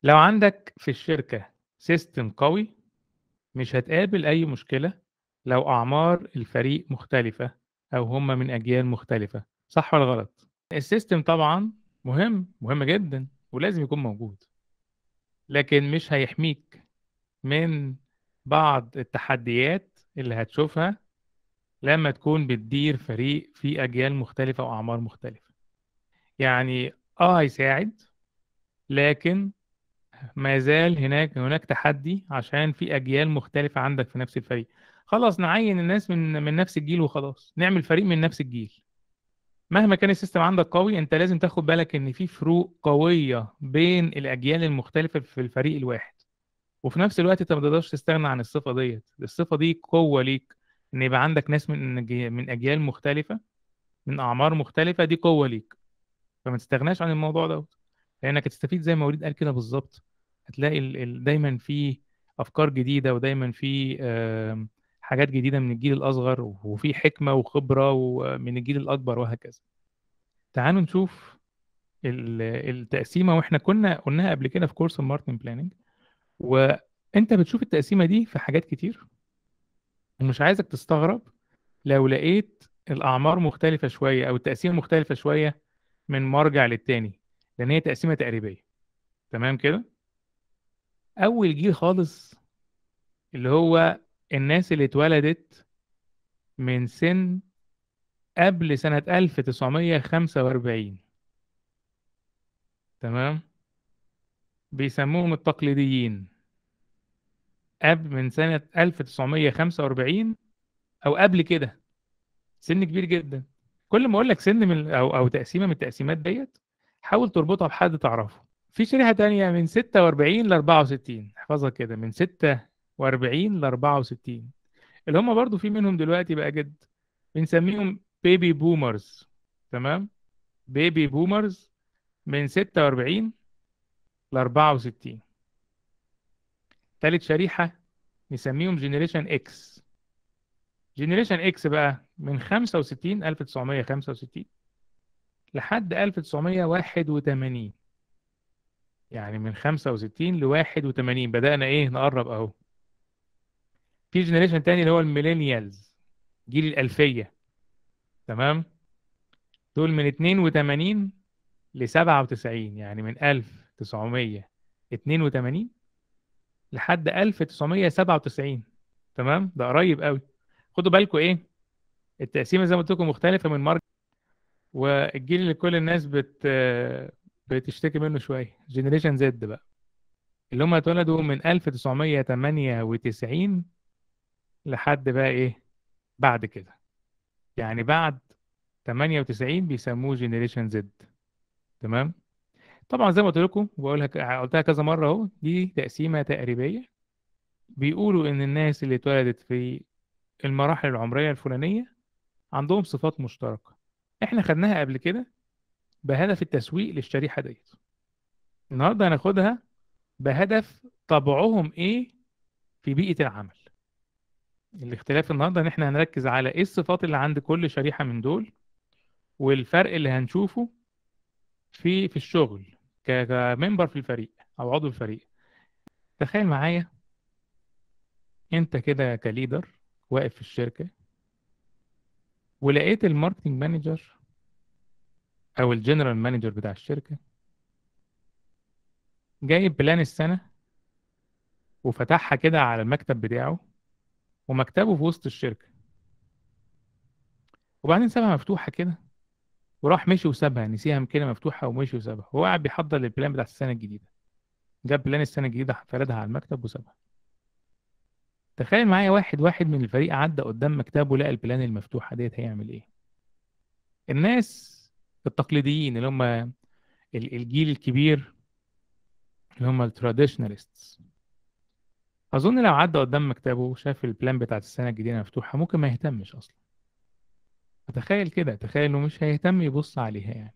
لو عندك في الشركة system قوي مش هتقابل أي مشكلة لو أعمار الفريق مختلفة أو هم من أجيال مختلفة، صح ولا غلط؟ ال system طبعا مهم، مهم جدا ولازم يكون موجود، لكن مش هيحميك من بعض التحديات اللي هتشوفها لما تكون بتدير فريق فيه أجيال مختلفة وأعمار مختلفة. يعني هيساعد، لكن ما زال هناك تحدي عشان في أجيال مختلفة عندك في نفس الفريق. خلاص نعين الناس من نفس الجيل وخلاص، نعمل فريق من نفس الجيل. مهما كان ال system عندك قوي، انت لازم تاخد بالك ان في فروق قوية بين الأجيال المختلفة في الفريق الواحد، وفي نفس الوقت انت ما تقدرش تستغنى عن الصفة ديت. الصفة دي قوة ليك، ان يبقى عندك ناس من أجيال مختلفة، من أعمار مختلفة، دي قوة ليك، فما تستغناش عن الموضوع دوت، لأنك هتستفيد زي ما وليد قال كده بالظبط. هتلاقي دايما في أفكار جديدة، ودايما في حاجات جديدة من الجيل الأصغر، وفي حكمة وخبرة من الجيل الأكبر وهكذا. تعالوا نشوف التقسيمة، وإحنا كنا قلناها قبل كده في كورس ال marketing planning، وأنت بتشوف التقسيمة دي في حاجات كتير، ومش عايزك تستغرب لو لقيت الأعمار مختلفة شوية أو التقسيمة مختلفة شوية من مرجع للتاني، لأن هي تقسيمة تقريبية. تمام كده؟ أول جيل خالص اللي هو الناس اللي اتولدت من سن قبل سنة 1945، تمام؟ بيسموهم التقليديين. قبل من سنة 1945 أو قبل كده، سن كبير جدا. كل ما أقول لك سن من أو تقسيمة من التقسيمات ديت، حاول تربطها بحد تعرفه. في شريحة تانية من 46 ل 64، احفظها كده، من 46 ل 64، اللي هم برضو في منهم دلوقتي بقى جد، بنسميهم baby boomers. تمام؟ baby boomers من 46 ل 64. تالت شريحة نسميهم generation X. generation X بقى من 65 1965 لحد 1981، يعني من 65 ل 81 بدأنا ايه نقرب اهو. في generation تاني اللي هو ال millennials، جيل الألفية، تمام؟ دول من 82 ل 97، يعني من 1982 لحد 1997. تمام؟ ده قريب قوي. خدوا بالكم ايه التقسيمه زي ما قلت لكم مختلفة من مرجع، والجيل اللي كل الناس بتشتكي منه شوية generation Z بقى، اللي هم اتولدوا من 1998 لحد بقى ايه بعد كده، يعني بعد 98 بيسموه generation Z. تمام؟ طبعا زي ما قلت لكم وبقولها، قلتها كذا مرة اهو، دي تقسيمه تقريبية. بيقولوا ان الناس اللي اتولدت في المراحل العمرية الفلانية عندهم صفات مشتركة، احنا خدناها قبل كده بهدف التسويق للشريحه ديت. النهارده هناخدها بهدف طبعهم ايه في بيئة العمل. الاختلاف النهارده ان احنا هنركز على ايه الصفات اللي عند كل شريحة من دول، والفرق اللي هنشوفه في الشغل كممبر في الفريق او عضو الفريق. تخيل معايا انت كده ك leader واقف في الشركة، ولقيت ال marketing manager او ال general manager بتاع الشركة جايب plan السنة وفتحها كده على المكتب بتاعه، ومكتبه في وسط الشركة، وبعدين سابها مفتوحة كده وراح مشي وسابها، نسيها كده مفتوحة ومشي وسابها. هو قاعد بيحضر لل plan بتاع السنة الجديدة، جاب plan السنة الجديدة فردها على المكتب وسابها. تخيل معايا واحد من الفريق عدى قدام مكتبه لقى ال plan المفتوحة ديت، هيعمل ايه؟ الناس التقليديين اللي هم الجيل الكبير اللي هم ال traditionalists، اظن لو عدى قدام مكتبه وشاف ال plan بتاعت السنة الجديدة مفتوحة ممكن ما يهتمش اصلا. تخيل كده، تخيل انه مش هيهتم يبص عليها. يعني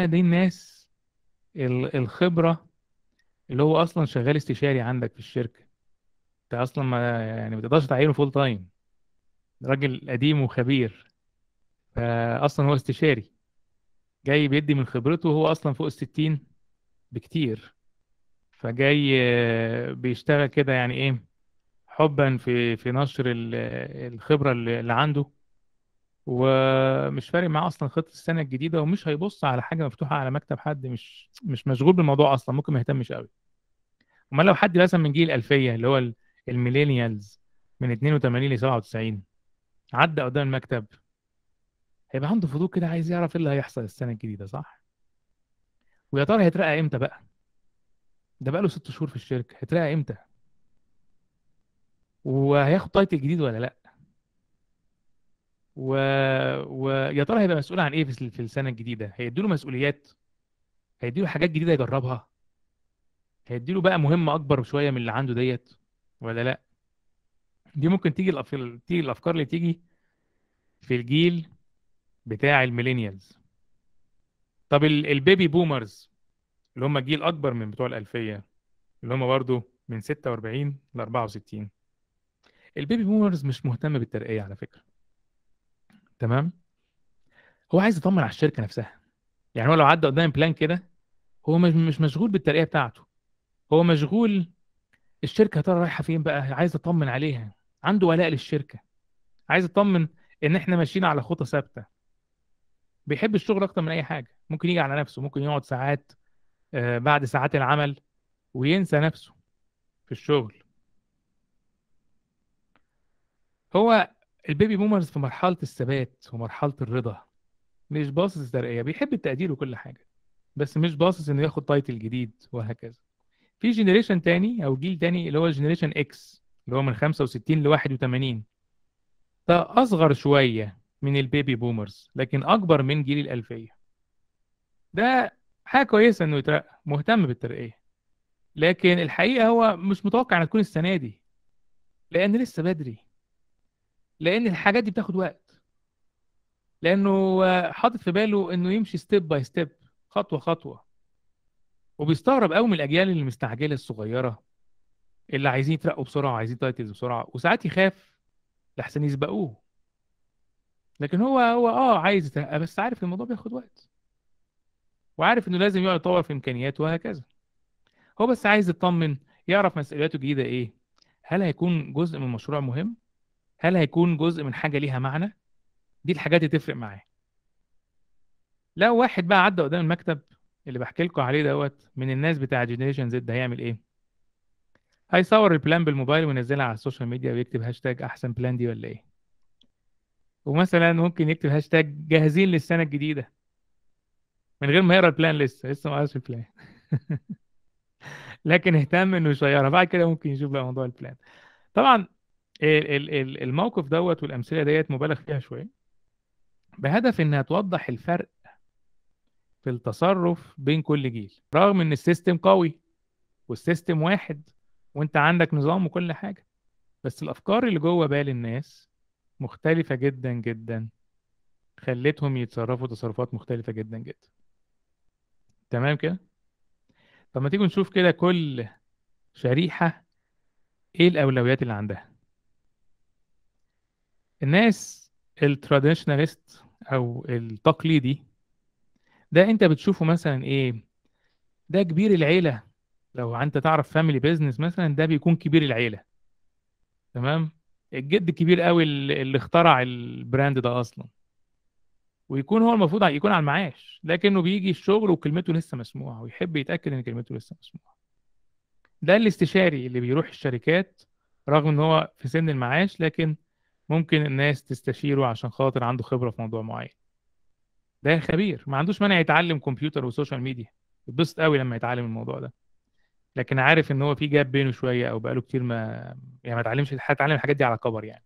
دي الناس الخبرة اللي هو اصلا شغال استشاري عندك في الشركة، انت اصلا ما يعني ما تقدرش تعينه full time، راجل قديم وخبير، فاصلا هو استشاري جاي بيدي من خبرته وهو اصلا فوق 60 بكتير. فجاي بيشتغل كده يعني ايه، حبا في نشر الخبرة اللي عنده، ومش فارق معاه اصلا خطه السنة الجديدة، ومش هيبص على حاجة مفتوحة على مكتب حد، مش مشغول بالموضوع اصلا، ممكن ما يهتمش قوي. امال لو حد مثلا من جيل الالفية اللي هو ال millennials من 82 ل 97 عدى قدام المكتب، هيبقى عنده فضول كده، عايز يعرف ايه اللي هيحصل السنة الجديدة، صح؟ ويا ترى هيترقى امتى بقى؟ ده بقى له 6 شهور في الشركة، هيترقى امتى؟ وهياخد title جديد ولا لا؟ ويا ترى هيبقى مسؤول عن ايه في السنة الجديدة؟ هيديله مسؤوليات؟ هيديله حاجات جديدة يجربها؟ هيديله بقى مهمة اكبر شوية من اللي عنده ديت ولا لا؟ دي ممكن تيجي الافكار اللي تيجي في الجيل بتاع ال millennials. طب ال baby boomers اللي هم جيل اكبر من بتوع الالفية، اللي هم برضو من 46 ل 64، ال baby boomers مش مهتم بالترقيه على فكرة، تمام؟ هو عايز يطمن على الشركة نفسها. يعني هو لو عدى قدام plan كده، هو مش مشغول بالترقيه بتاعته، هو مشغول الشركة ترى رايحة فين بقى، عايز يطمن عليها، عنده ولاء للشركة، عايز يطمن ان احنا ماشيين على خطى ثابتة. بيحب الشغل اكتر من اي حاجة، ممكن يجي على نفسه، ممكن يقعد ساعات بعد ساعات العمل وينسى نفسه في الشغل. هو ال baby boomers في مرحلة الثبات ومرحلة الرضا، مش باصص الترقية، بيحب التقدير وكل حاجة، بس مش باصص انه ياخد title جديد وهكذا. في generation تاني او جيل تاني اللي هو generation X، اللي هو من 65 ل 81، ده اصغر شوية من ال baby boomers لكن اكبر من جيل الالفية. ده حاجة كويسة انه يترقى، مهتم بالترقيه، لكن الحقيقة هو مش متوقع ان تكون السنة دي، لان لسه بدري، لان الحاجات دي بتاخد وقت، لانه حاطط في باله انه يمشي step by step، خطوة خطوة. وبيستغرب قوي من الاجيال اللي مستعجلة الصغيرة اللي عايزين يترقوا بسرعة وعايزين titles بسرعة، وساعات يخاف لحسن يسبقوه. لكن هو عايز يترقى، بس عارف الموضوع بياخد وقت، وعارف انه لازم يقعد يطور في امكانياته وهكذا. هو بس عايز يطمن، يعرف مسؤولياته الجديدة ايه، هل هيكون جزء من مشروع مهم، هل هيكون جزء من حاجة ليها معنى. دي الحاجات اللي تفرق معاه. لو واحد بقى عدى قدام المكتب اللي بحكي لكم عليه دوت من الناس بتاع generation Z، هيعمل ايه؟ هيصور ال plan بالموبايل وينزلها على ال social media ويكتب هاشتاج احسن plan دي ولا ايه، ومثلا ممكن يكتب هاشتاج جاهزين للسنة الجديدة من غير ما يقرا ال plan، لسه ما قراش ال plan لكن اهتم انه يشيرها، بعد كده ممكن يشوف بقى موضوع ال plan. طبعا الموقف دوت والامثلة ديت مبالغ فيها شوية، بهدف انها توضح الفرق في التصرف بين كل جيل، رغم ان ال system قوي وال system واحد وانت عندك نظام وكل حاجة، بس الافكار اللي جوه بال الناس مختلفة جدا جدا، خلتهم يتصرفوا تصرفات مختلفة جدا جدا. تمام كده؟ طب ما تيجوا نشوف كده كل شريحة ايه الاولويات اللي عندها. الناس ال traditionalist او التقليدي ده انت بتشوفه مثلا ايه، ده كبير العيلة. لو انت تعرف family business مثلا، ده بيكون كبير العيلة، تمام؟ الجد الكبير قوي اللي اخترع ال brand ده اصلا، ويكون هو المفروض يكون على المعاش، لكنه بيجي الشغل وكلمته لسه مسموعة، ويحب يتاكد ان كلمته لسه مسموعة. ده الاستشاري اللي بيروح الشركات رغم ان هو في سن المعاش، لكن ممكن الناس تستشيره عشان خاطر عنده خبره في موضوع معين. ده خبير، ما عندوش مانع يتعلم كمبيوتر و social media، يتبسط قوي لما يتعلم الموضوع ده، لكن عارف ان هو في gap بينه شوية، او بقاله كتير ما يعني ما اتعلمش، اتعلم الحاجات دي على كبر. يعني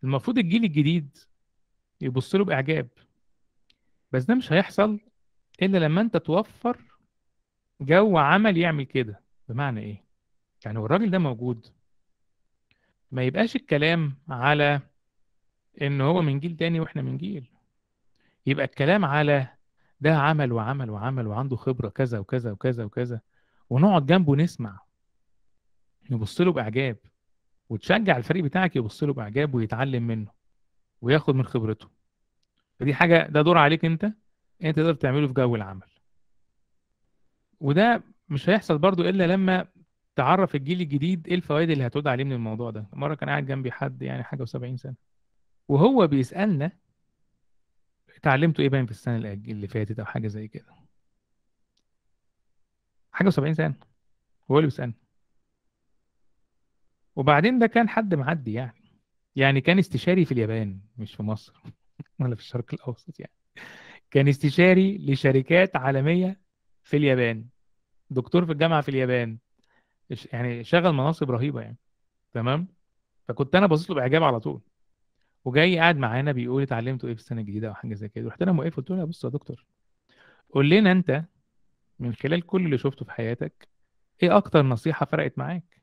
المفروض الجيل الجديد يبص له باعجاب، بس ده مش هيحصل الا لما انت توفر جو عمل يعمل كده. بمعنى ايه؟ يعني والراجل ده موجود، ما يبقاش الكلام على ان هو من جيل تاني واحنا من جيل، يبقى الكلام على ده عمل وعمل وعمل وعنده خبرة كذا وكذا وكذا وكذا، ونقعد جنبه نسمع، نبص له بإعجاب، وتشجع الفريق بتاعك يبص له بإعجاب ويتعلم منه وياخد من خبرته. فدي حاجة، ده دور عليك انت تقدر تعمله في جو العمل. وده مش هيحصل برضو الا لما تعرف الجيل الجديد ايه الفوائد اللي هتعود عليه من الموضوع ده. مرة كان قاعد جنبي حد يعني حاجة و70 سنة، وهو بيسالنا اتعلمتوا ايه باين في السنة اللي فاتت او حاجة زي كده، حاجة و70 سنة هو اللي بيسالنا. وبعدين ده كان حد معدي يعني كان استشاري في اليابان مش في مصر ولا في الشرق الاوسط، يعني كان استشاري لشركات عالمية في اليابان، دكتور في الجامعة في اليابان، يعني شغل مناصب رهيبة يعني، تمام. فكنت انا باصص له باعجاب على طول، وجاي قاعد معانا بيقول اتعلمتوا ايه في السنة الجديدة او حاجة زي كده. رحت انا موقف قلت له بص يا دكتور، قول لنا انت من خلال كل اللي شفته في حياتك ايه اكتر نصيحة فرقت معاك؟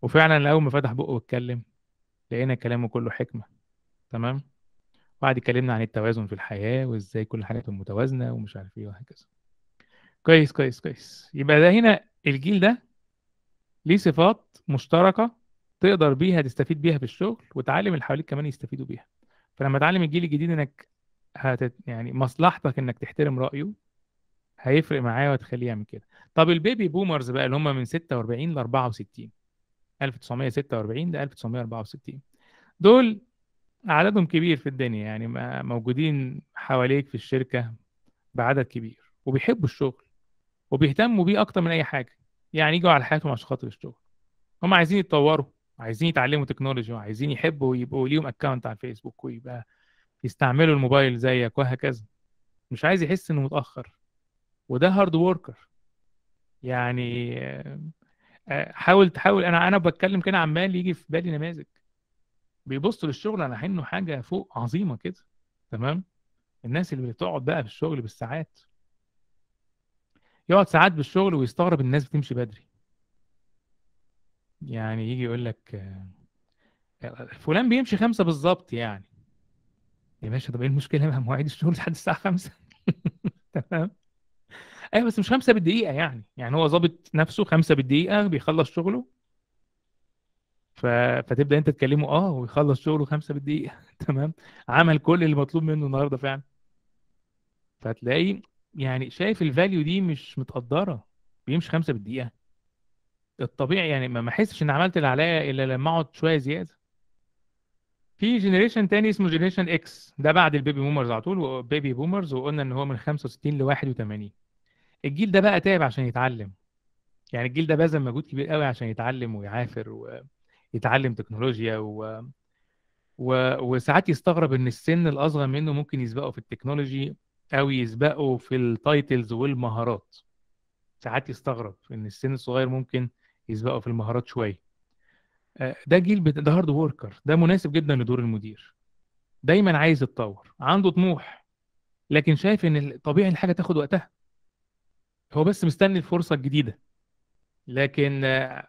وفعلا اول ما فتح بقه واتكلم لقينا كلامه كله حكمه، تمام. وبعد اتكلمنا عن التوازن في الحياة وازاي كل حاجة تبقى متوازنة ومش عارف ايه وهكذا. كويس كويس كويس. يبقى ده هنا الجيل ده ليه صفات مشتركة تقدر بيها تستفيد بيها في الشغل، وتعلم اللي حواليك كمان يستفيدوا بيها. فلما تعلم الجيل الجديد انك يعني مصلحتك انك تحترم رايه، هيفرق معاه وتخليه يعمل كده. طب ال baby boomers بقى اللي هم من 46 ل 64، 1946 ل 1964، دول عددهم كبير في الدنيا، يعني موجودين حواليك في الشركة بعدد كبير، وبيحبوا الشغل وبيهتموا بيه اكتر من اي حاجة، يعني يجوا على حياتهم عشان خاطر الشغل. هم عايزين يتطوروا، عايزين يتعلموا technology، وعايزين يحبوا يبقوا ليهم account على الفيسبوك ويبقى يستعملوا الموبايل زيك وهكذا. مش عايز يحس انه متاخر، وده hard worker. يعني حاول تحاول. انا بتكلم كده عمال يجي في بالي نماذج بيبصوا للشغل على انه حاجة فوق عظيمة كده، تمام. الناس اللي بتقعد بقى في الشغل بالساعات، يقعد ساعات بالشغل ويستغرب الناس بتمشي بدري. يعني يجي يقول لك فلان بيمشي 5 بالظبط، يعني يا باشا طب ايه المشكلة؟ ما مواعيد الشغل لحد الساعة 5 تمام. ايوه بس مش 5 بالدقيقة، يعني هو ظابط نفسه 5 بالدقيقة بيخلص شغله، فتبدا انت تكلمه ويخلص شغله 5 بالدقيقة تمام، عمل كل اللي مطلوب منه النهارده فعلا. فتلاقيه يعني شايف ال value دي مش متقدره، بيمشي 5 بالدقيقة. الطبيعي يعني ما احسش ان عملت اللي عليا الا لما اقعد شوية زيادة. في generation تاني اسمه generation X، ده بعد ال baby boomers على طول، و baby boomers وقلنا ان هو من 65 ل 81. الجيل ده بقى تعب عشان يتعلم، يعني الجيل ده بذل مجهود كبير قوي عشان يتعلم ويعافر ويتعلم تكنولوجيا وساعات يستغرب ان السن الاصغر منه ممكن يسبقه في ال technology او يسبقه في ال titles والمهارات. ساعات يستغرب ان السن الصغير ممكن يسبقه في المهارات شوية. ده جيل ده hard worker، ده مناسب جدا لدور المدير. دايما عايز يتطور، عنده طموح، لكن شايف ان طبيعي الحاجة تاخد وقتها. هو بس مستني الفرصة الجديدة، لكن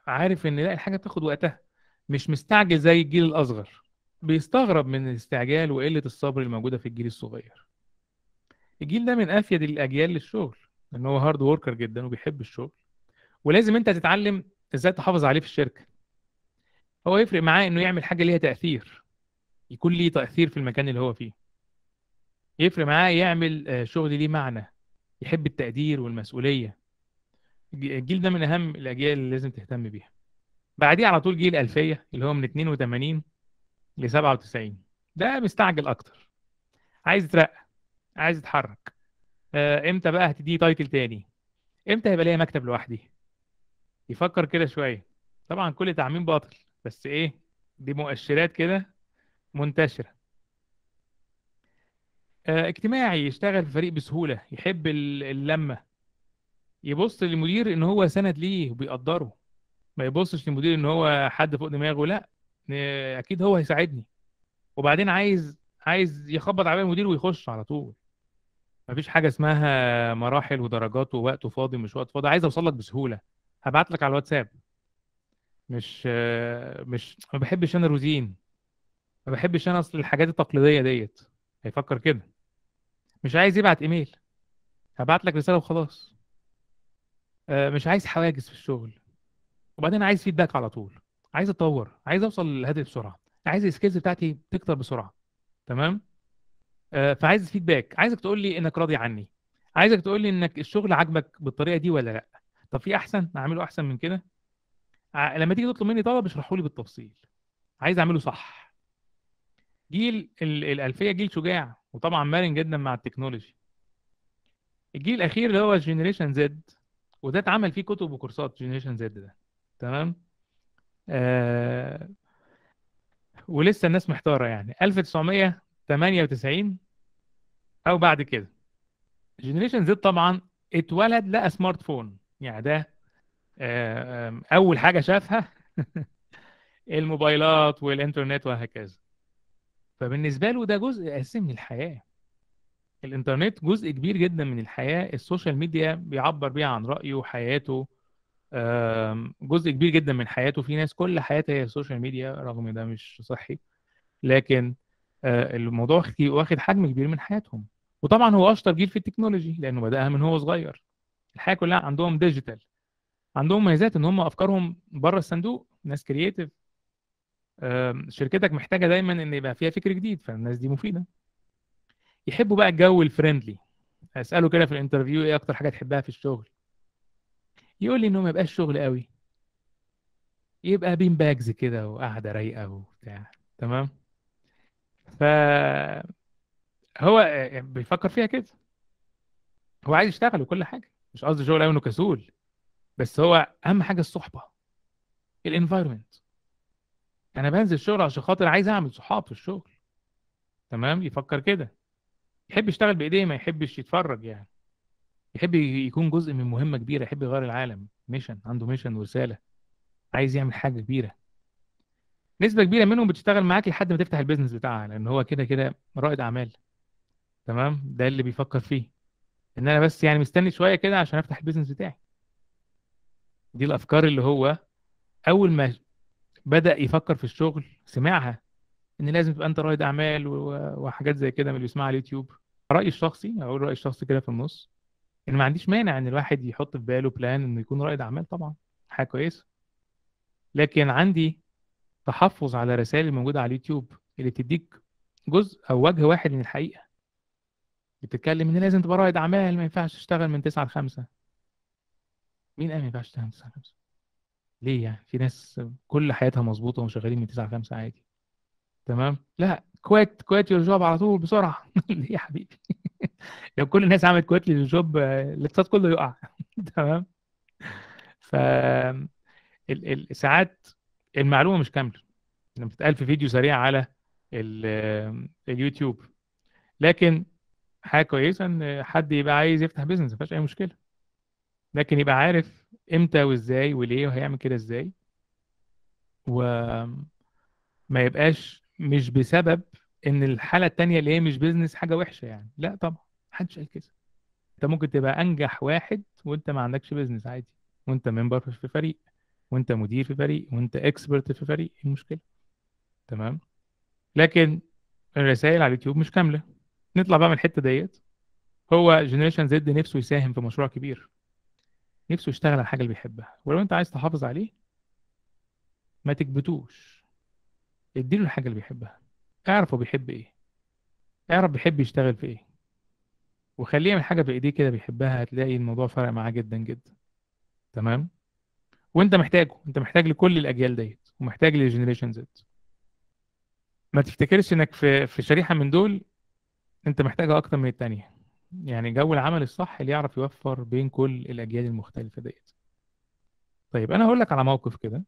عارف ان لا الحاجة بتاخد وقتها، مش مستعجل زي الجيل الاصغر. بيستغرب من الاستعجال وقلة الصبر الموجودة في الجيل الصغير. الجيل ده من افيد الاجيال للشغل، لان هو hard worker جدا وبيحب الشغل، ولازم انت تتعلم ازاي تحافظ عليه في الشركة. هو يفرق معاه انه يعمل حاجة ليها تاثير، يكون ليه تاثير في المكان اللي هو فيه. يفرق معاه يعمل شغل ليه معنى، يحب التقدير والمسؤولية. الجيل ده من اهم الاجيال اللي لازم تهتم بيها. بعديه على طول جيل الألفية اللي هو من 82 ل 97، ده مستعجل اكتر، عايز يترقى، عايز يتحرك. امتى بقى هتديه title تاني؟ امتى هيبقى ليا مكتب لوحدي؟ يفكر كده شوية. طبعا كل تعميم باطل، بس ايه، دي مؤشرات كده منتشرة. اجتماعي، يشتغل في فريق بسهولة، يحب اللمة، يبص للمدير ان هو سند ليه وبيقدره، ما يبصش للمدير ان هو حد فوق دماغه، لا اكيد هو هيساعدني. وبعدين عايز يخبط على المدير ويخش على طول. مفيش حاجة اسمها مراحل ودرجات ووقت فاضي ومش وقت فاضي. عايز اوصل لك بسهولة، هبعت لك على الواتساب. مش ما بحبش انا الروتين، ما بحبش انا اصل الحاجات التقليدية ديت. هيفكر كده. مش عايز يبعت ايميل، هبعت لك رسالة وخلاص. مش عايز حواجز في الشغل. وبعدين عايز feedback على طول، عايز اتطور، عايز اوصل للهدف بسرعة، عايز ال skills بتاعتي تكتر بسرعة، تمام. فعايز feedback، عايزك تقول لي انك راضي عني، عايزك تقول لي انك الشغل عاجبك بالطريقة دي ولا لا. طب في احسن اعمله احسن من كده؟ لما تيجي تطلب مني طلب اشرحه لي بالتفصيل، عايز اعمله صح. جيل الالفية جيل شجاع وطبعا مرن جدا مع ال technology. الجيل الاخير اللي هو Generation Z، وده اتعمل فيه كتب وكورسات Generation Z ده، تمام؟ ولسه الناس محتارة يعني. 1998 او بعد كده Generation Z طبعا اتولد لقى smartphone، يعني ده اول حاجة شافها الموبايلات والانترنت وهكذا. فبالنسبه له ده جزء اساسي من الحياة. الانترنت جزء كبير جدا من الحياة، ال social media بيعبر بيها عن رايه وحياته، جزء كبير جدا من حياته. في ناس كل حياتها هي ال social media، رغم ده مش صحي، لكن الموضوع واخد حجم كبير من حياتهم. وطبعا هو اشطر جيل في ال technology لانه بداها من هو صغير. الحياة كلها عندهم digital، عندهم مميزات ان هم افكارهم بره الصندوق، ناس creative. شركتك محتاجه دايما ان يبقى فيها فكر جديد، فالناس دي مفيدة. يحبوا بقى الجو ال friendly. اساله كده في ال interview ايه اكتر حاجة تحبها في الشغل، يقول لي انه ما يبقاش شغل قوي، يبقى bean bags كده وقاعدة رايقة وبتاع، تمام؟ ف هو بيفكر فيها كده، هو عايز يشتغل وكل حاجة، مش قصدي شغل قوي انه كسول، بس هو اهم حاجة الصحبة، ال environment. انا بنزل الشغل عشان خاطر عايز اعمل صحاب في الشغل، تمام؟ يفكر كده. يحب يشتغل بايديه، ما يحبش يتفرج يعني. يحب يكون جزء من مهمة كبيرة، يحب يغير العالم، mission، عنده mission ورسالة، عايز يعمل حاجة كبيرة. نسبه كبيرة منهم بتشتغل معاك لحد ما تفتح ال business بتاعها، لان هو كده كده رائد اعمال، تمام؟ ده اللي بيفكر فيه، ان انا بس يعني مستني شوية كده عشان افتح ال business بتاعي. دي الافكار اللي هو اول ما بدأ يفكر في الشغل سمعها، ان لازم تبقى انت رائد اعمال وحاجات زي كده من اللي بيسمعها على اليوتيوب. رايي الشخصي، اقول رايي الشخصي كده في النص، ان ما عنديش مانع ان الواحد يحط في باله plan انه يكون رائد اعمال، طبعا حاجة كويسة، لكن عندي تحفظ على الرسائل الموجودة على اليوتيوب اللي بتديك جزء او وجه واحد من الحقيقة. بتتكلم ان لازم تبقى رائد اعمال، ما ينفعش تشتغل من 9 ل 5. مين قال ما ينفعش تشتغل من 9 ل 5؟ ليه يعني؟ في ناس كل حياتها مظبوطة وشغالين من 9 ل 5 عادي، تمام؟ لا، quit your job على طول بسرعة. ليه يا حبيبي؟ لو كل الناس عملت quit لل job الاقتصاد كله يقع. تمام؟ ف ساعات المعلومة مش كاملة لما بتتقال في فيديو سريع على اليوتيوب، لكن حاجة كويسة ان حد يبقى عايز يفتح business، ما فيهاش اي مشكلة، لكن يبقى عارف امتى وازاي وليه وهيعمل كده ازاي، وما يبقاش مش بسبب ان الحالة التانية اللي هي مش business حاجة وحشة يعني. لا طبعا محدش قال كده. انت ممكن تبقى انجح واحد وانت ما عندكش business عادي، وانت member في فريق، وانت مدير في فريق، وانت expert في فريق، ايه المشكلة؟ تمام؟ لكن الرسائل على اليوتيوب مش كاملة. نطلع بقى من الحتة ديت. هو Generation Z نفسه يساهم في مشروع كبير، نفسه يشتغل على الحاجة اللي بيحبها، ولو انت عايز تحافظ عليه ما تكبتوش، اديله الحاجة اللي بيحبها، اعرف هو بيحب ايه، اعرف بيحب يشتغل في ايه، وخليه يعمل حاجة بايديه كده بيحبها، هتلاقي الموضوع فرق معاه جدا جدا. تمام؟ وانت محتاجه، انت محتاج لكل الاجيال ديت، ومحتاج لل Generation Z. ما تفتكرش انك في شريحة من دول انت محتاجها اكتر من التانية. يعني جو العمل الصح اللي يعرف يوفر بين كل الاجيال المختلفة ديت. طيب انا هقول لك على موقف كده،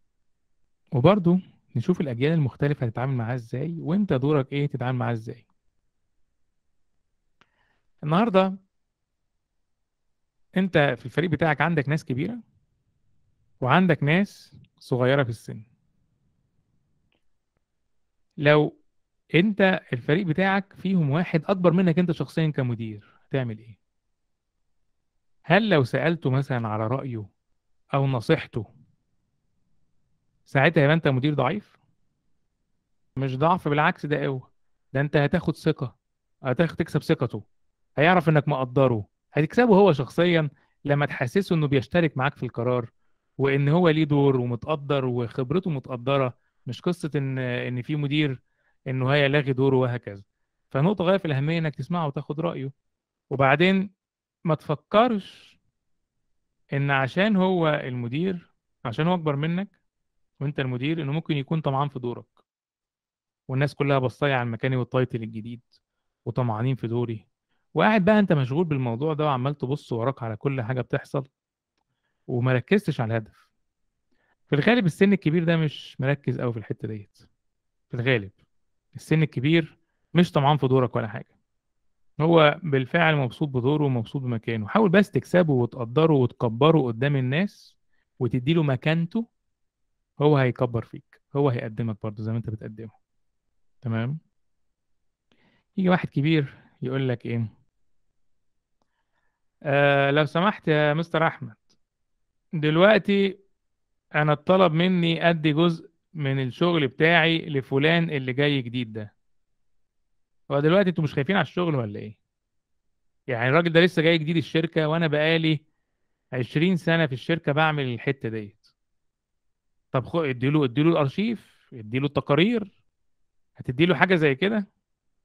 وبرده نشوف الاجيال المختلفة هتتعامل معاه ازاي، وانت دورك ايه تتعامل معاه ازاي. النهارده انت في الفريق بتاعك عندك ناس كبيرة وعندك ناس صغيرة في السن. لو انت الفريق بتاعك فيهم واحد اكبر منك انت شخصيا كمدير، هتعمل ايه؟ هل لو سألته مثلا على رأيه او نصيحته ساعتها يبقى انت مدير ضعيف؟ مش ضعف، بالعكس ده قوة. ده انت هتاخد ثقة، هتاخد تكسب ثقته، هيعرف انك مقدره، هتكسبه هو شخصيا لما تحسسه انه بيشترك معاك في القرار، وان هو ليه دور ومتقدر وخبرته متقدرة، مش قصة ان في مدير انه هيلاغي دوره وهكذا. فنقطة غاية في الأهمية انك تسمعه وتاخد رأيه. وبعدين ما تفكرش ان عشان هو المدير، عشان هو اكبر منك وانت المدير، انه ممكن يكون طمعان في دورك، والناس كلها بصايه على المكان وال title الجديد وطمعانين في دوري، وقاعد بقى انت مشغول بالموضوع ده وعمال تبص وراك على كل حاجة بتحصل وما ركزتش على الهدف. في الغالب السن الكبير ده مش مركز قوي في الحتة ديت. في الغالب السن الكبير مش طمعان في دورك ولا حاجة، هو بالفعل مبسوط بدوره ومبسوط بمكانه. حاول بس تكسبه وتقدره وتكبره قدام الناس وتديله مكانته، هو هيكبر فيك، هو هيقدمك برضه زي ما انت بتقدمه. تمام. يجي واحد كبير يقول لك ايه؟ لو سمحت يا مستر احمد، دلوقتي انا اتطلب مني ادي جزء من الشغل بتاعي لفلان اللي جاي جديد ده. هو دلوقتي انتوا مش خايفين على الشغل ولا ايه؟ يعني الراجل ده لسه جاي جديد الشركة وانا بقالي 20 سنة في الشركة بعمل الحتة ديت. طب خد اديله الارشيف، اديله التقارير، هتديله حاجة زي كده،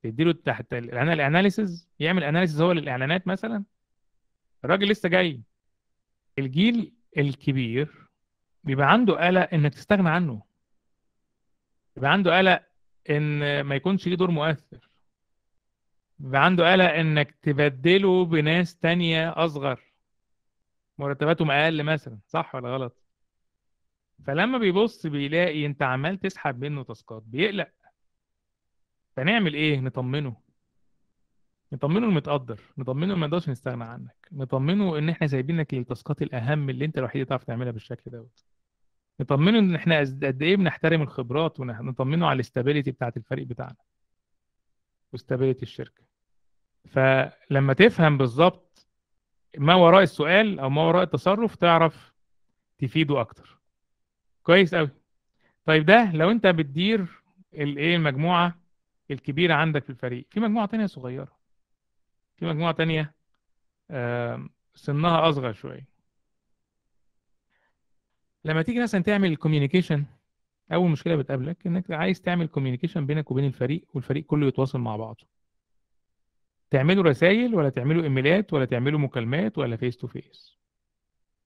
تديله تحت ال analysis، يعمل analysis هو للاعلانات مثلا. الراجل لسه جاي. الجيل الكبير بيبقى عنده قلق انك تستغنى عنه، بيبقى عنده قلق ان ما يكونش ليه دور مؤثر، بيبقى عنده قلق انك تبدله بناس تانية اصغر مرتباتهم اقل مثلا، صح ولا غلط؟ فلما بيبص بيلاقي انت عمال تسحب منه تاسكات بيقلق. فنعمل ايه؟ نطمنه، نطمنه انه متقدر، نطمنه ما نقدرش نستغنى عنك، نطمنه ان احنا سايبينك للتاسكات الاهم اللي انت الوحيد اللي تعرف تعملها بالشكل دوت، نطمنه ان احنا قد ايه بنحترم الخبرات، ونطمنه على ال stability بتاعت الفريق بتاعنا و stability الشركة. فلما تفهم بالظبط ما وراء السؤال او ما وراء التصرف تعرف تفيده اكتر. كويس قوي. طيب ده لو انت بتدير الايه المجموعة الكبيرة عندك في الفريق. في مجموعة تانية صغيرة، في مجموعة تانية سنها اصغر شوية. لما تيجي مثلا تعمل communication، اول مشكلة بتقابلك انك عايز تعمل communication بينك وبين الفريق، والفريق كله يتواصل مع بعضه. تعملوا رسائل ولا تعملوا ايميلات ولا تعملوا مكالمات ولا face to face؟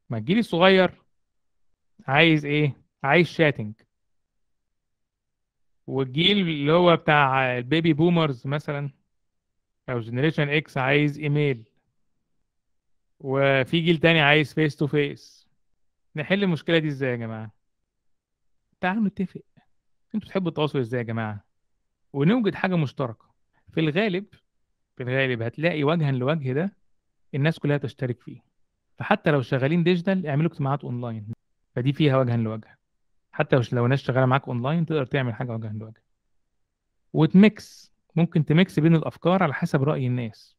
ما الجيل الصغير عايز ايه؟ عايز chatting. والجيل اللي هو بتاع ال baby boomers مثلا او generation X عايز ايميل، وفي جيل تاني عايز face to face. نحل المشكلة دي ازاي يا جماعة؟ تعالوا نتفق، انتوا بتحبوا التواصل ازاي يا جماعة، ونوجد حاجة مشتركة. في الغالب هتلاقي وجها لوجه ده الناس كلها تشترك فيه. فحتى لو شغالين digital اعملوا اجتماعات اونلاين، فدي فيها وجها لوجه. حتى لو ناس شغالة معاك اونلاين تقدر تعمل حاجة وجها لوجه. وت mix، ممكن ت mix بين الافكار على حسب راي الناس.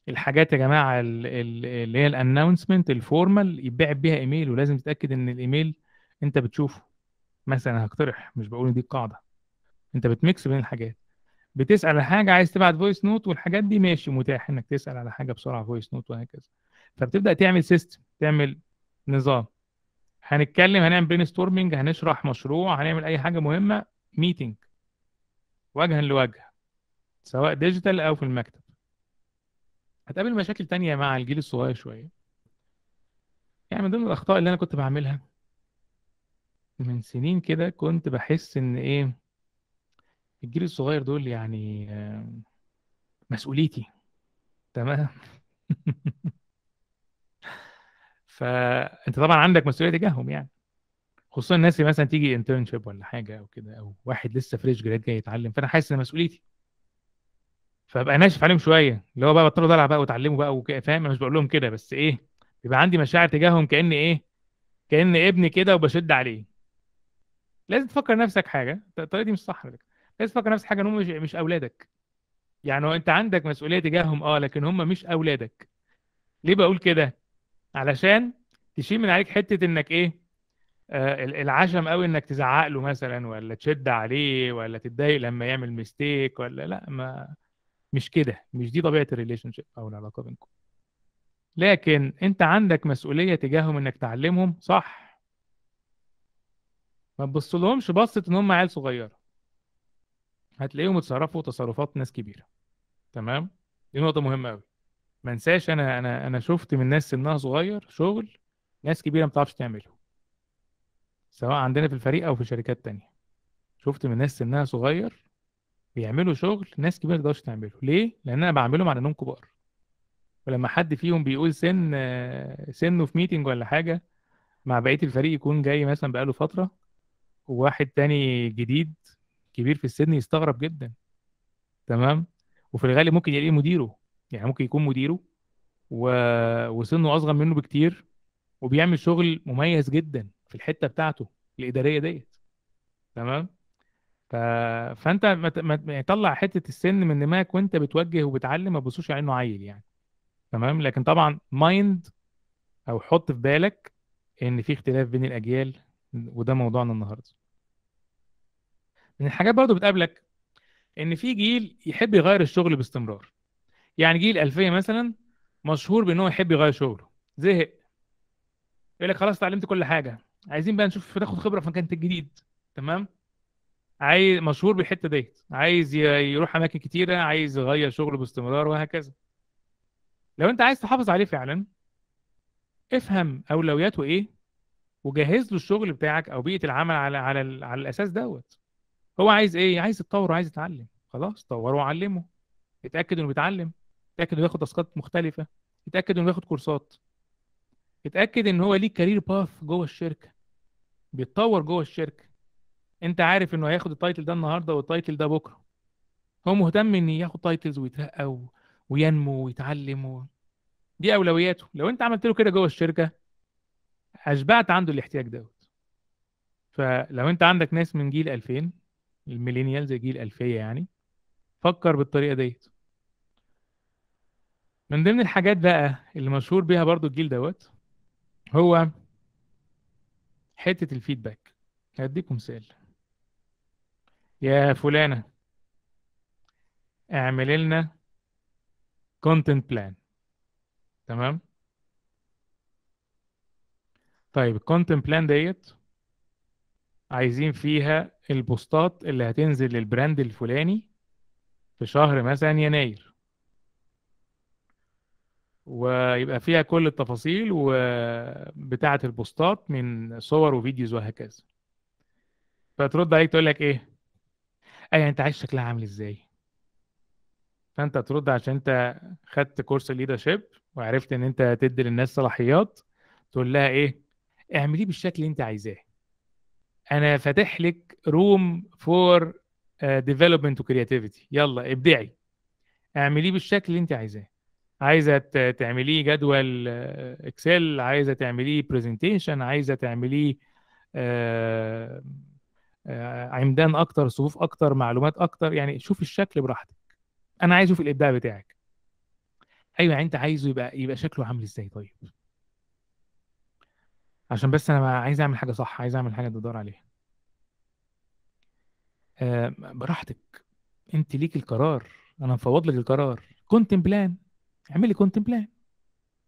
الحاجات يا جماعة اللي هي ال announcement ال formal يتبعت بيها ايميل، ولازم تتاكد ان الايميل انت بتشوفه. مثلا هقترح، مش بقول دي القاعدة، انت بت mix بين الحاجات. بتسال على حاجة عايز تبعت voice note والحاجات دي ماشي، متاح انك تسال على حاجة بسرعة voice note وهكذا. فبتبدا تعمل system، تعمل نظام. هنتكلم، هنعمل brainstorming، هنشرح مشروع، هنعمل اي حاجة مهمة، meeting وجها لوجه سواء digital او في المكتب. هتقابل مشاكل تانية مع الجيل الصغير شوية. يعني من ضمن الاخطاء اللي انا كنت بعملها من سنين كده، كنت بحس ان ايه، الجيل الصغير دول يعني مسؤوليتي، تمام؟ فانت طبعا عندك مسؤولية تجاههم، يعني خصوصا الناس اللي مثلا تيجي internship ولا حاجة او كده، او واحد لسه fresh grad جاي يتعلم، فانا حاسس ان مسؤوليتي، فابقى ناشف عليهم شوية، اللي هو بقى بطلوا دلع بقى وتعلموا بقى وكده، فاهم؟ انا مش بقول لهم كده، بس ايه، بيبقى عندي مشاعر تجاههم كأن ايه، كأن ابني كده وبشد عليه. لازم تفكر نفسك حاجة، الطريقة دي مش صح على فكرة. لازم تفكر نفسك حاجة ان هم مش اولادك. يعني هو انت عندك مسؤولية تجاههم لكن هم مش اولادك. ليه بقول كده؟ علشان تشيل من عليك حتة انك ايه، العشم قوي انك تزعق له مثلا، ولا تشد عليه، ولا تتضايق لما يعمل mistake، ولا لا، ما مش كده، مش دي طبيعة ال relationship او العلاقة بينكم. لكن انت عندك مسؤولية تجاههم انك تعلمهم صح. ما تبصلهمش بصة ان هم عيال صغيرة، هتلاقيهم اتصرفوا تصرفات ناس كبيرة. تمام؟ دي نقطة مهمة قوي. ما انساش انا انا انا شفت من ناس سنها صغير شغل ناس كبيرة ما بتعرفش تعمله، سواء عندنا في الفريق او في شركات تانية. شفت من ناس سنها صغير بيعملوا شغل ناس كبيرة ما تقدرش تعمله. ليه؟ لان انا بعملهم على انهم كبار. ولما حد فيهم بيقول سنة في meeting ولا حاجة مع بقية الفريق، يكون جاي مثلا بقاله فترة، وواحد تاني جديد كبير في السن يستغرب جدا. تمام؟ وفي الغالب ممكن يلاقيه مديره، يعني ممكن يكون مديره وسنة اصغر منه بكتير، وبيعمل شغل مميز جدا في الحتة بتاعته الادارية ديت. تمام؟ فانت ما يعني طلع حتة السن من دماغك وانت بتوجه وبتعلم، ما تبصوش على انه عيل يعني. تمام؟ لكن طبعا mind او حط في بالك ان في اختلاف بين الاجيال، وده موضوعنا النهارده. من الحاجات برضو بتقابلك ان في جيل يحب يغير الشغل باستمرار. يعني جيل 2000 مثلا مشهور بان هو يحب يغير شغله، زهق، يقول لك خلاص اتعلمت كل حاجة، عايزين بقى نشوف ناخد خبره في مكان الجديد. تمام؟ عايز، مشهور بالحتة ديت، عايز يروح اماكن كتيرة، عايز يغير شغله باستمرار وهكذا. لو انت عايز تحافظ عليه فعلا، افهم اولوياته ايه، وجهز له الشغل بتاعك او بيئة العمل على الاساس دوت. هو عايز ايه؟ عايز يتطور وعايز يتعلم. خلاص، طوره وعلمه، اتاكد انه بيتعلم، اتاكد انه بياخد تاسكات مختلفة، اتاكد انه بياخد كورسات، اتاكد ان هو ليه career path جوه الشركة، بيتطور جوه الشركة. انت عارف انه هياخد ال title ده النهارده وال title ده بكره، هو مهتم ان ياخد titles ويترقى وينمو ويتعلم دي اولوياته. لو انت عملت له كده جوه الشركة، اشبعت عنده الاحتياج دوت. فلو انت عندك ناس من جيل 2000، ال millennials، جيل 2000 يعني، فكر بالطريقة ديت. من ضمن الحاجات بقى اللي مشهور بيها برضو الجيل دوت هو حتة ال feedback. هديكم مثال. يا فلانه اعملي لنا content plan. تمام؟ طيب ال content plan ديت عايزين فيها البوستات اللي هتنزل لل brand الفلاني في شهر مثلا يناير، ويبقى فيها كل التفاصيل وبتاعة البوستات من صور و videos وهكذا. فترد عليك تقول لك ايه؟ اي انت عايز شكلها عامل ازاي؟ فانت ترد عشان انت خدت كورس leadership وعرفت ان انت تدي للناس صلاحيات، تقول لها ايه؟ اعمليه بالشكل اللي انت عايزاه، انا فاتح لك room for development و creativity، يلا ابدعي، اعمليه بالشكل اللي انت عايزاه. عايزه تعمليه جدول Excel، عايزه تعمليه presentation، عايزه تعمليه عمدان اكتر، صفوف اكتر، معلومات اكتر، يعني شوف الشكل براحتك، انا عايز اشوف الابداع بتاعك. ايوه يعني انت عايزه يبقى شكله عامل ازاي؟ طيب عشان بس انا عايز اعمل حاجة صح، عايز اعمل حاجة تدور عليها. براحتك، انت ليك القرار، انا مفوض لك القرار. content plan، اعملي content plan،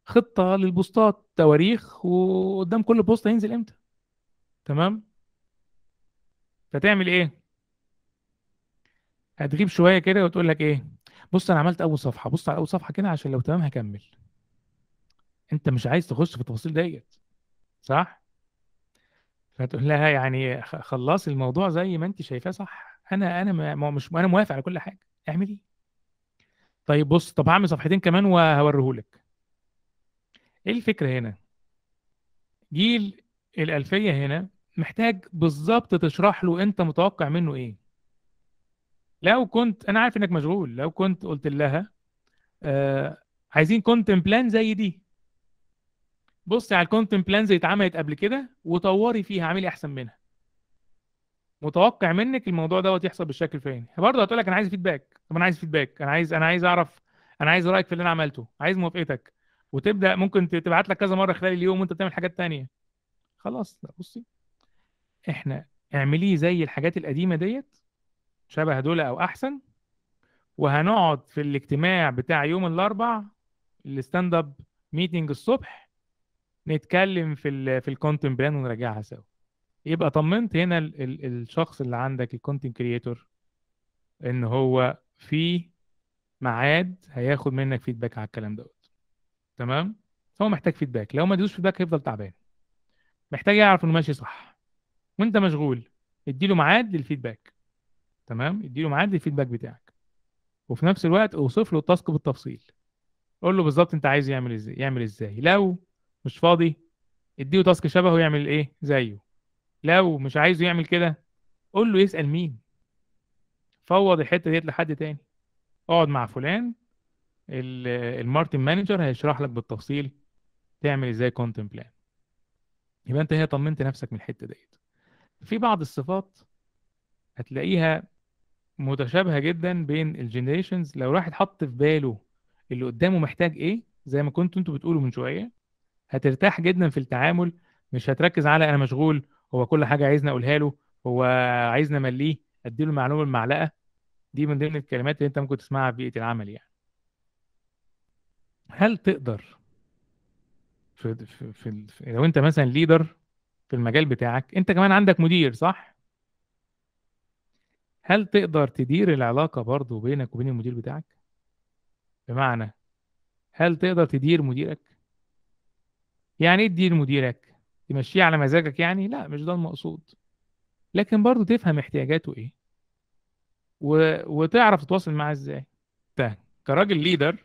خطه للبوستات، تواريخ، وقدام كل post هينزل امتى. تمام؟ فتعمل ايه؟ هتغيب شوية كده وتقول لك ايه؟ بص انا عملت اول صفحة، بص على اول صفحة كده عشان لو تمام هكمل. انت مش عايز تخش في التفاصيل ديت، صح؟ فتقول لها يعني خلصي الموضوع زي ما انت شايفاه صح، انا مش انا موافق على كل حاجة، اعملي. طيب بص، طب هعمل صفحتين كمان وهوريهولك. ايه الفكرة هنا؟ جيل الألفية هنا محتاج بالظبط تشرح له انت متوقع منه ايه. لو كنت انا عارف انك مشغول، لو كنت قلت لها عايزين content plan زي دي، بصي على ال content plans اللي اتعملت قبل كده وطوري فيها، اعملي احسن منها، متوقع منك الموضوع دوت يحصل بالشكل الفلاني. برضه هتقول لك انا عايز feedback. طب انا عايز feedback، انا عايز اعرف، انا عايز رايك في اللي انا عملته، عايز موافقتك. وتبدا ممكن تبعت لك كذا مرة خلال اليوم وانت بتعمل حاجات تانية. خلاص، لا بصي، احنا اعمليه زي الحاجات القديمة ديت، شبه دول او احسن، وهنقعد في الاجتماع بتاع يوم الاربع، ال stand up meeting الصبح، نتكلم في ال content plan ونراجعها سوا. يبقى طمنت هنا ال الشخص اللي عندك ال content creator ان هو في ميعاد هياخد منك feedback على الكلام دوت. تمام؟ هو محتاج feedback، لو ما اديتوش feedback هيفضل تعبان. محتاج يعرف انه ماشي صح، وانت مشغول اديله ميعاد لل feedback. تمام، اديله ميعاد لل feedback بتاعك، وفي نفس الوقت اوصف له ال task بالتفصيل، قول له بالظبط انت عايز يعمل ازاي، يعمل ازاي. لو مش فاضي اديله task شبهه يعمل ايه زيه. لو مش عايزه يعمل كده قول له يسأل مين، فوض الحتة ديت لحد تاني. اقعد مع فلان ال marketing manager هيشرح لك بالتفصيل تعمل ازاي content plan. يبقى انت هنا طمنت نفسك من الحتة ديت. في بعض الصفات هتلاقيها متشابهة جدا بين ال generations، لو الواحد حط في باله اللي قدامه محتاج ايه زي ما كنتوا انتوا بتقولوا من شوية، هترتاح جدا في التعامل. مش هتركز على انا مشغول، هو كل حاجة عايزني اقولها له، هو عايزني امليه، اديله المعلومة المعلقة. دي من ضمن الكلمات اللي انت ممكن تسمعها في بيئة العمل. يعني هل تقدر في في في لو انت مثلا leader في المجال بتاعك، انت كمان عندك مدير صح؟ هل تقدر تدير العلاقة برضو بينك وبين المدير بتاعك؟ بمعنى هل تقدر تدير مديرك؟ يعني ايه تدير مديرك؟ تمشيه على مزاجك يعني؟ لا، مش ده المقصود، لكن برضو تفهم احتياجاته ايه وتعرف تتواصل معاه ازاي. انت كراجل leader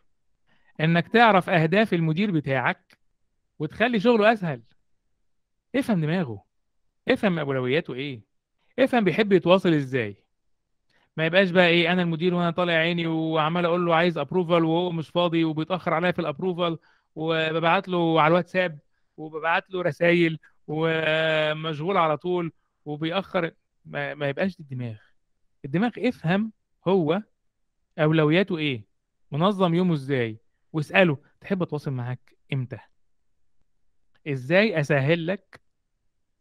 انك تعرف اهداف المدير بتاعك وتخلي شغله اسهل. افهم دماغه، افهم اولوياته ايه، افهم بيحب يتواصل ازاي. ما يبقاش بقى ايه انا المدير وانا طالع عيني وعمال اقول له عايز approval وهو مش فاضي وبيتاخر عليا في ال approval، وببعت له على الواتساب وببعت له رسائل ومشغول على طول وبيأخر. ما يبقاش دي الدماغ. الدماغ افهم هو اولوياته ايه، منظم يومه ازاي، واساله تحب اتواصل معاك امتى، ازاي اسهل لك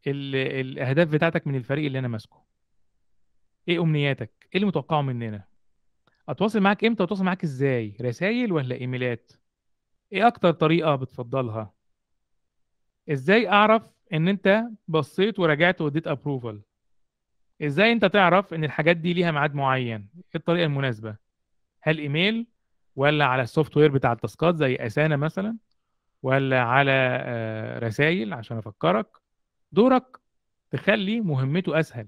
الاهداف بتاعتك من الفريق اللي انا ماسكه، ايه امنياتك، ايه اللي متوقعه مننا، اتواصل معاك امتى واتواصل معاك ازاي، رسائل ولا ايميلات، ايه اكتر طريقه بتفضلها، ازاي اعرف ان انت بصيت وراجعت واديت approval، ازاي انت تعرف ان الحاجات دي ليها ميعاد معين، ايه الطريقة المناسبة، هل ايميل ولا على ال software بتاع ال task ات زي Asana مثلا، ولا على رسائل عشان افكرك. دورك تخلي مهمته اسهل.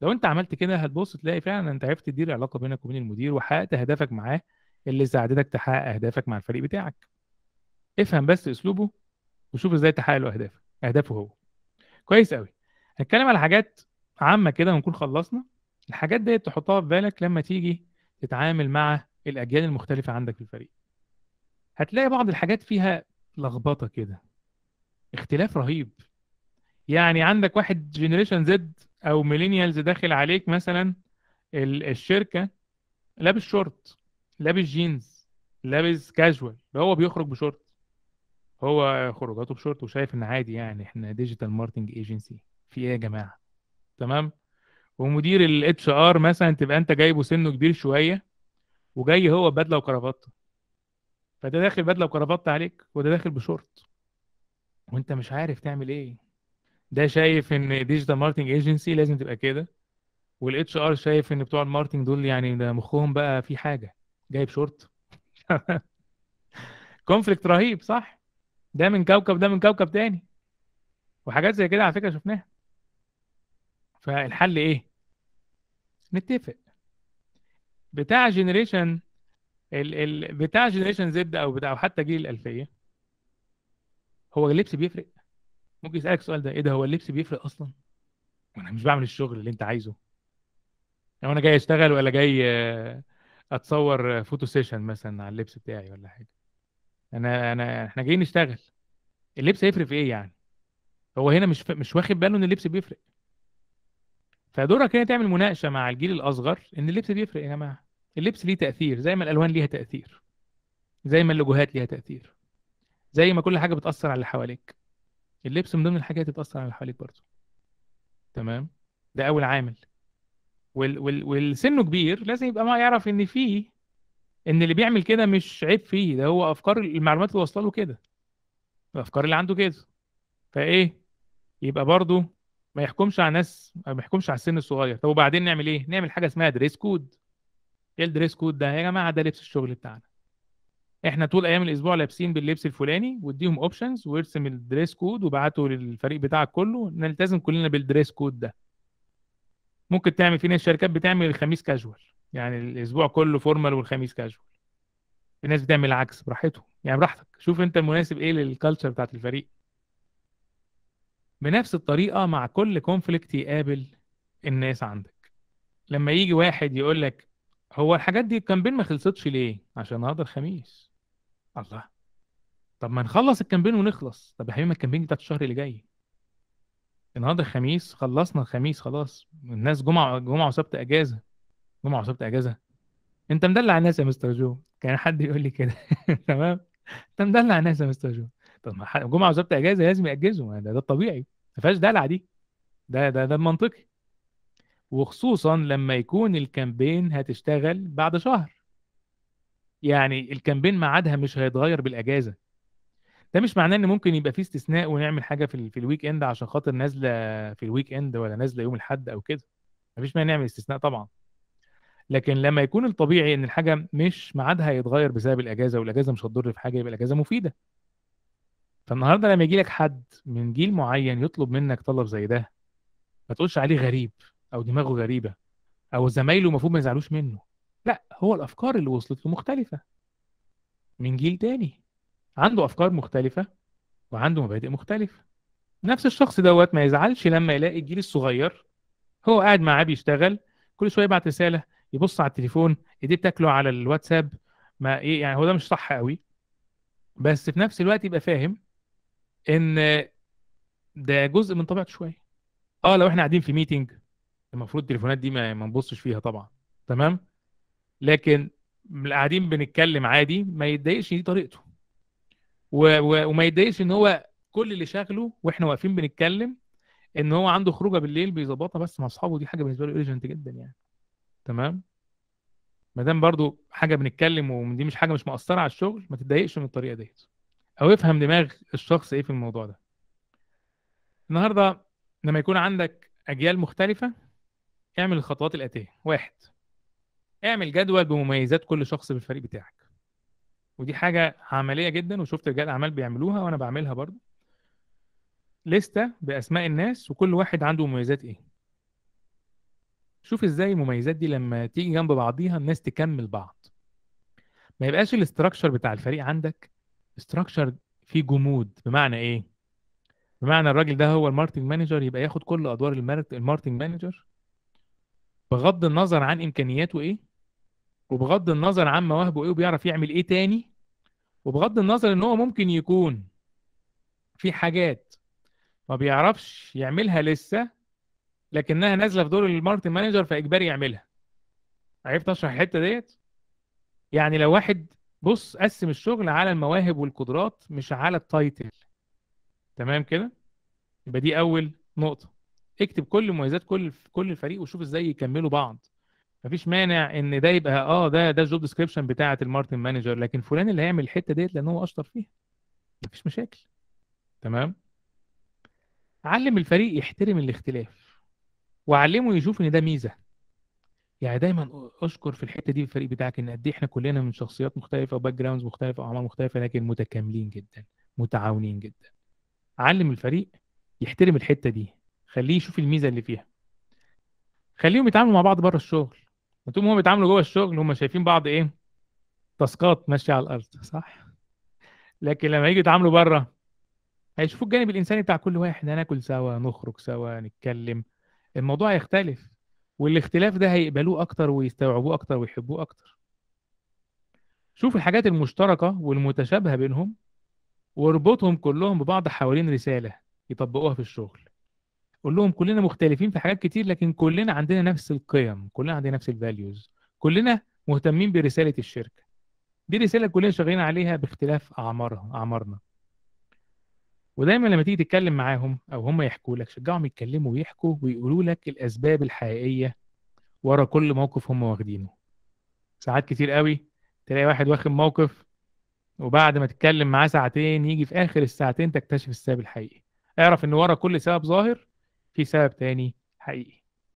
لو انت عملت كده هتبص تلاقي فعلا انت عرفت تدير العلاقة بينك وبين المدير وحققت اهدافك معاه اللي ساعدتك تحقق اهدافك مع الفريق بتاعك. افهم بس اسلوبه وشوف ازاي تحقق له اهدافه، اهدافه هو. كويس قوي. هنتكلم على حاجات عامة كده ونكون خلصنا. الحاجات دي تحطها في بالك لما تيجي تتعامل مع الاجيال المختلفة عندك في الفريق. هتلاقي بعض الحاجات فيها لخبطة كده، اختلاف رهيب. يعني عندك واحد generation Z او millennials داخل عليك مثلا الشركة لابس شورت، لابس جينز، لابس كاجوال، ده هو بيخرج بشورت، هو خروجاته بشورت وشايف ان عادي، يعني احنا digital marketing agency، في ايه يا جماعة؟ تمام. ومدير ال HR مثلا تبقى انت جايبه سنة كبير شوية وجاي هو بدله وكرافته، فده داخل بدله وكرافته عليك وده داخل بشورت وانت مش عارف تعمل ايه. ده شايف ان digital marketing agency لازم تبقى كده، وال HR شايف ان بتوع ال marketing دول يعني ده مخهم بقى في حاجة، جايب شورت. conflict رهيب صح؟ ده من كوكب، ده من كوكب تاني، وحاجات زي كده على فكرة شفناها. فالحل ايه؟ نتفق. بتاع generation بتاع generation Z او بتاع او حتى جيل الالفية، هو اللبس بيفرق؟ ممكن يسالك السؤال ده، ايه ده هو اللبس بيفرق اصلا؟ وانا مش بعمل الشغل اللي انت عايزه، لو انا جاي اشتغل ولا جاي اتصور photo session مثلا على اللبس بتاعي ولا حاجة، انا احنا جايين نشتغل، اللبس هيفرق في ايه يعني؟ هو هنا مش واخد باله ان اللبس بيفرق. فدورك هنا تعمل مناقشة مع الجيل الاصغر ان اللبس بيفرق يا جماعة، اللبس ليه تاثير زي ما الالوان ليها تاثير، زي ما اللوجوهات ليها تاثير، زي ما كل حاجة بتاثر على اللي حواليك، اللبس من ضمن الحاجات اللي بتاثر على اللي حواليك برضه. تمام، ده اول عامل. والسنة كبير لازم يبقى ما يعرف ان فيه، ان اللي بيعمل كده مش عيب فيه، ده هو افكار المعلومات اللي واصله له كده، الافكار اللي عنده كده. فايه يبقى برضه ما يحكمش على الناس، ما يحكمش على السن الصغير. طب وبعدين نعمل ايه؟ نعمل حاجة اسمها dress code. ايه ال dress code ده يا جماعة؟ ده لبس الشغل بتاعنا. احنا طول ايام الاسبوع لابسين باللبس الفلاني، واديهم options وارسم ال dress code وابعته للفريق بتاعك كله، نلتزم كلنا بال dress code ده. ممكن تعمل، في ناس شركات بتعمل الخميس كاجوال، يعني الاسبوع كله formal والخميس كاجوال. في ناس بتعمل العكس، براحتهم يعني، براحتك، شوف انت المناسب ايه لل culture بتاعت الفريق. بنفس الطريقة مع كل conflict يقابل الناس عندك. لما يجي واحد يقول لك هو الحاجات دي ال campaign ما خلصتش ليه؟ عشان النهارده الخميس. الله، طب ما نخلص ال campaign ونخلص. طب يا حبيبي، ما ال campaign دي بتاعت الشهر اللي جاي، النهارده الخميس، خلصنا الخميس خلاص، الناس جمعه وسبت اجازه. جمعه وسبت اجازه؟ انت مدلع الناس يا مستر جو، كان حد يقول لي كده. تمام، انت مدلع الناس يا مستر جو. طب ما جمعه وسبت اجازه، لازم ياجزوا، ده الطبيعي، ما فيهاش دلع دي، ده المنطقي. وخصوصا لما يكون ال campaign هتشتغل بعد شهر، يعني ال campaign ميعادها مش هيتغير بالاجازة. ده مش معناه ان ممكن يبقى فيه استثناء ونعمل حاجة في ال weekend عشان خاطر نازله في ال weekend ولا نازله يوم الاحد او كده، مفيش مانع نعمل استثناء طبعا. لكن لما يكون الطبيعي ان الحاجة مش ميعادها هيتغير بسبب الاجازة، والاجازه مش هتضر في حاجة، يبقى الاجازة مفيدة. فالنهارده لما يجي لك حد من جيل معين يطلب منك طلب زي ده، ما تقولش عليه غريب او دماغه غريبة او زمايله المفروض ما يزعلوش منه. لا، هو الافكار اللي وصلت له مختلفة من جيل تاني، عنده افكار مختلفة وعنده مبادئ مختلفة. نفس الشخص دوت ما يزعلش لما يلاقي الجيل الصغير هو قاعد معاه بيشتغل، كل شوية يبعت رسالة، يبص على التليفون، ايديه بتاكله على الواتساب، ما ايه يعني، هو ده مش صح قوي، بس في نفس الوقت يبقى فاهم ان ده جزء من طبيعته شوية. لو احنا قاعدين في meeting المفروض التليفونات دي ما نبصش فيها طبعا، تمام، لكن قاعدين بنتكلم عادي، ما يتضايقش، دي طريقته، وما يتضايقش ان هو كل اللي شاغله واحنا واقفين بنتكلم ان هو عنده خروجه بالليل بيظبطها بس مع اصحابه، دي حاجة بالنسبة له urgent جدا يعني، تمام. ما دام برضو حاجة بنتكلم ودي مش حاجة مش مقصرة على الشغل، ما تتضايقش من الطريقة ديت، او افهم دماغ الشخص ايه في الموضوع ده. النهارده لما يكون عندك اجيال مختلفة، اعمل الخطوات الاتية. 1، اعمل جدول بمميزات كل شخص في الفريق بتاعك، ودي حاجة عملية جدا وشفت رجال اعمال بيعملوها وانا بعملها برضو. لستة باسماء الناس وكل واحد عنده مميزات ايه. شوف ازاي المميزات دي لما تيجي جنب بعضيها الناس تكمل بعض. ما يبقاش ال structure بتاع الفريق عندك structure فيه جمود. بمعنى ايه؟ بمعنى الراجل ده هو ال marketing manager، يبقى ياخد كل ادوار ال marketing manager بغض النظر عن امكانياته ايه، وبغض النظر عن مواهبه ايه، وبيعرف يعمل ايه تاني، وبغض النظر ان هو ممكن يكون في حاجات ما بيعرفش يعملها لسه لكنها نازله في دور ال marketing manager فاجباري يعملها. عرفت اشرح الحتة ديت؟ يعني لو واحد بص قسم الشغل على المواهب والقدرات مش على ال title، تمام كده؟ يبقى دي اول نقطة. اكتب كل مميزات كل الفريق وشوف ازاي يكملوا بعض. مفيش مانع ان ده يبقى ده ال job description بتاعه ال marketing manager، لكن فلان اللي هيعمل الحتة ديت لان هو اشطر فيها، مفيش مشاكل، تمام. علم الفريق يحترم الاختلاف، وعلمه يشوف ان ده ميزة. يعني دايما اشكر في الحتة دي الفريق بتاعك ان قد ايه احنا كلنا من شخصيات مختلفة و backgrounds مختلفة واعمار مختلفة، لكن متكاملين جدا، متعاونين جدا. علم الفريق يحترم الحتة دي، خليه يشوف الميزة اللي فيها. خليهم يتعاملوا مع بعض بره الشغل. طول ما هم بيتعاملوا جوه الشغل هم شايفين بعض ايه؟ تاسكات ماشية على الارض، صح؟ لكن لما يجوا يتعاملوا بره هيشوفوا الجانب الانساني بتاع كل واحد، هناكل سوا، نخرج سوا، نتكلم، الموضوع هيختلف، والاختلاف ده هيقبلوه اكتر ويستوعبوه اكتر ويحبوه اكتر. شوف الحاجات المشتركة والمتشابهه بينهم واربطهم كلهم ببعض حوالين رسالة يطبقوها في الشغل. قول لهم كلنا مختلفين في حاجات كتير، لكن كلنا عندنا نفس القيم، كلنا عندنا نفس ال values، كلنا مهتمين برسالة الشركة. دي رسالة كلنا شغالين عليها باختلاف اعمارنا. ودايما لما تيجي تتكلم معاهم او هم يحكوا لك، شجعهم يتكلموا ويحكوا ويقولوا لك الاسباب الحقيقية ورا كل موقف هم واخدينه. ساعات كتير قوي تلاقي واحد واخد موقف، وبعد ما تتكلم معاه ساعتين يجي في اخر الساعتين تكتشف السبب الحقيقي. اعرف ان ورا كل سبب ظاهر في سبب تاني حقيقي.